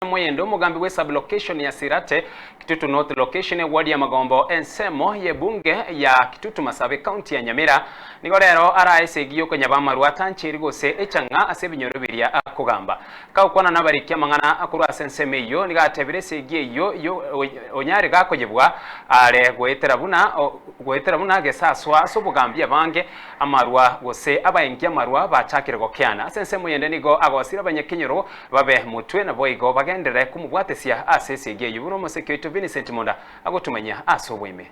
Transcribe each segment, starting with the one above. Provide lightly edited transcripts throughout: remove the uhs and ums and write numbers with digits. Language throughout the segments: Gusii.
Moyende, omogambi bwe sub-location ya Sirate, Kitutu North Location, eward ya Magombo, ensemo y'ebunge ya Kitutu Masabe, County ya Nyamira, nigo rero arae esegi y'okonyaba amarwa atancheri gose echang'a ase ebinyoro biria akogamba. Kagokwana nabariki amang'ana korwa ase ensemo eyio, nigo atebire esegi eyio onyare gakoyebwa are goetera buna goetera buna gesaswa ase obogambi abange amarwa gose abaengi amarwa bachakire gokeana. Ase ensemo yende nigo agosire abanyakenyoro Babe motwe naboigo bagenderere komobwatesia ase esegi eyio buna omoseke oito Vincent Monda agotomanyia ase oboime.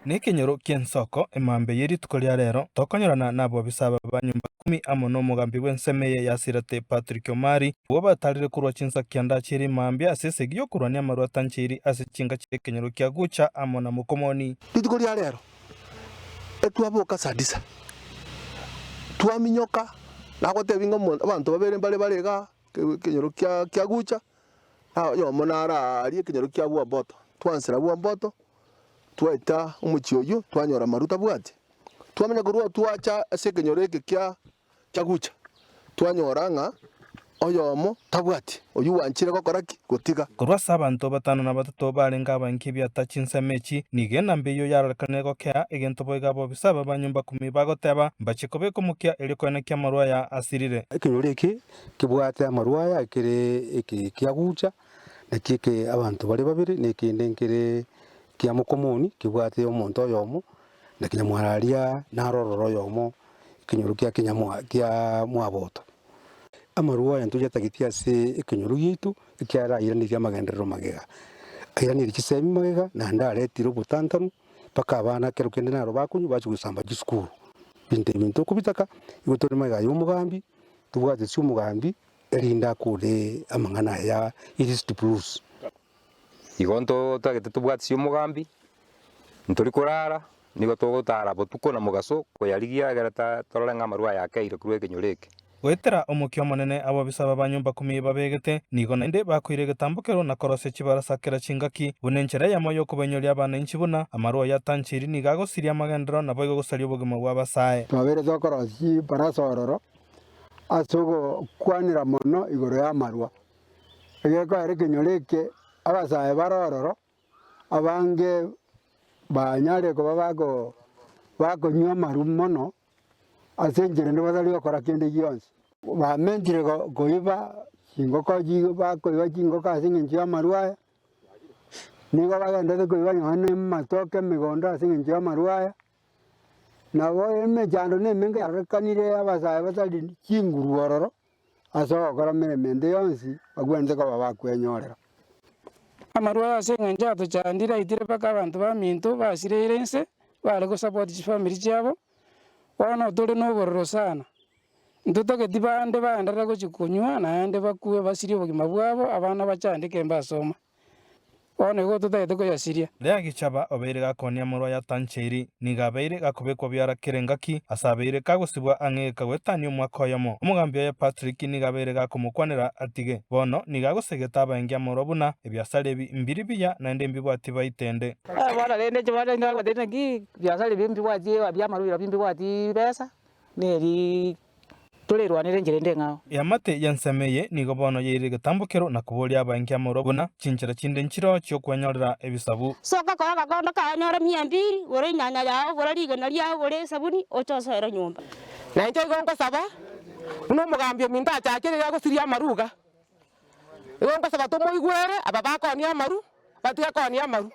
Nekenyoro ki'ensoko emambia ye rituko ria rero tokonyorana nabobisa aba ba nyomba kumi amo nomogambi bw'ensemo eye ya Sirate Patrick Omari, abwo batarire korwa chinsa kianda chiria mambia ase esegi y'okorwania amarwa atancheiri ase chinka chi'ekenyoro kia Gucha amo na Mokomoni. Rituko ria rero etwaboka saa tisa, twaminyoka, nagotebia ng'a omonto abanto babere mbare bare igaa ekenyoro kia kia gucha, na oyomo naro aaria ekenyoro kia bwamboto. Twansera bwamboto, twaeta omochie oyio, twanyora amaru tabwati. Twamanya korwa oo twacha ase ekenyoro eke kia Chagucha, twanyora ng'a oyomo tabwati oyio bwanchire gokora ki? Gotiga. Korwa ase abanto batano na batato barenge abainki ebiata chinsemo echi, nigo enamba eyio yarorekanire gokea, egento boigo abobisa aba ba nyomba kumi bagoteba, Mbachie kobeka omokia erio koenekia amarwa aya asirire. Ekenyoro eke kebwate amarwa aya ekere eke kiagucha, nakio eke abanto bare babere, na ekende nkere kia mokomoni kebwate omonto oyomo, na kinyamwara aria naro ororo oyomo. ekenyoro kia kinyamwa kia mwaboto. Amarwa aya ntoyatageti ase ekenyoro giaito, ekiagera airaneirie amagenderero magega, airaneirie chisemi magega, naende aretire obotantanu mpaka abana ekero kende naro bakonywa bachia gosamba chisukuru. Ebinto ebi ntokobitaka, igo tore magega ya omogambi, tobwateti omogambi erinde akore amang'ana aya ya illicit brews. Igo ntotagete tobwatisie omogambi, ntori korara, Nigo togotara botuko na mogaso koyarigia egere torore ng'a amarwa aya akeire korwa ekenyoro eke. Goetera omokia omonene ababisa aba ba nyomba kumi babegete, nigo naende bakoira egetambokero na korosia chibarasa kera chingaki, buna enchera eyemo y'okobainyoria abanainchi buna amarwa aya atancheiri nigo agosiria amagenderero naboigo gosaria obogima bw'abasae. Twabeire tokorosia chibarasa ororo ase ogokwanera mono igoro y'amarwa. Egekoera ekenyoro eke abasae bare ororo Abange banyare koba bako bakonywa amaru mono ase enchera ende batari gokora kende gionsi. Bamentire go koiba chingoko chigo bakoiba chingoko ase eng'encho y'amaru aya, nigo bagenderete koiba nonye na amatoke emegondo ase eng'encho y'amaru aya, nabo emechando na emenge yarorekanire abasae batari chinguru ororo. Ase ogokora emeremo ende yonsi bagwenerete koba bakwenyorera. Amarwa aya ase eng'encho atochandire aitire mpaka abanto baminto basireire inse, bare gosupport chifamiri chiabo, bono tore na obororo sana. Ntotageti bande baenderere gochia konywa naende bakwe basirie obogima bwabo, abana bachandeke mbasoma. Bono igo totagete koyasiria. Lea Gichaba obeire gakonia amorwa ya Tancheiri, nigo abeire gakobekwa biara kera engaki, ase abeire kagosibwa ang'e egeka goetania omwaka oyomo. Omogambi oye Patrick nigo abeire gakomokwanera atige. Bono nigo agosegeta abaengi amorwa buna ebiasara ebi mbiri biya naende mbibwati baitende. Bono rende inche bono nagotebia naki biasara ebi mbibwati biamarwa ebi mbibwati besa, neri. Torerwanere enchera ende eng'ao. Eamate y'ensemo eye nigo bono yairire egetambokero na koboria abaengi amorwa buna chinchera chinde nchireo chi'okwenyorera ebisabu. Soka koa agakondo kao nyore mia mbiri, gora enyanya yao, gora rigena riao, gora esabuni, oche osoere nyomba. Na inche igo nkosaba, buna omogambi ominto achakire iga agosiria amaru iga, igo nkosaba tomoigwere aba bakoonia amaru, batige koonia amaru.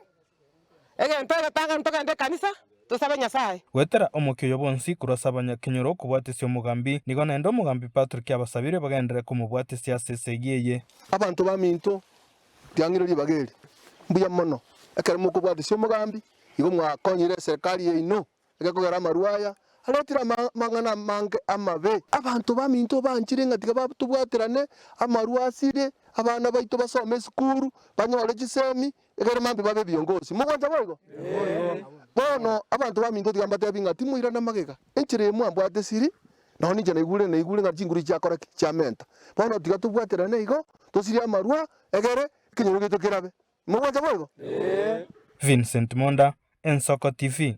Egento egetang'ani togende ekanisa, tosabe Nyasae. Goetera omokia oyo bwonsi korwa ase abanyakenyoro okobwatesia omogambi, nigo naende omogambi Patrick abasabire bagenderere komobwatesia ase esegi eye. Abanto baminto, tiang'ire ribaga eri, mbuya mono ekero mokobwatesia omogambi, igo mwakonyire eserekari yaino. Egekogera amarwa aya aretire amang'ana amange amabe. Abanto baminto banchire ng'a tiga tobwaterane amarwa asire, abana baito basome esukuru, banyore chisemi, egere mambia babe ebiongozi. Mogwancha boigo? Bono abanto baminto tiga mbatebi ng'a timoirana magega, enchera eye mwambwate siri, nonya ninche naigure naigure ng'a chinguru chiakora ki? Chiamenta. Bono tiga tobwaterane igo, tosirie amarwa, egere ekenyoro giaito kerabe. Mogwancha boigo? Vincent Monda, Ensoko TV.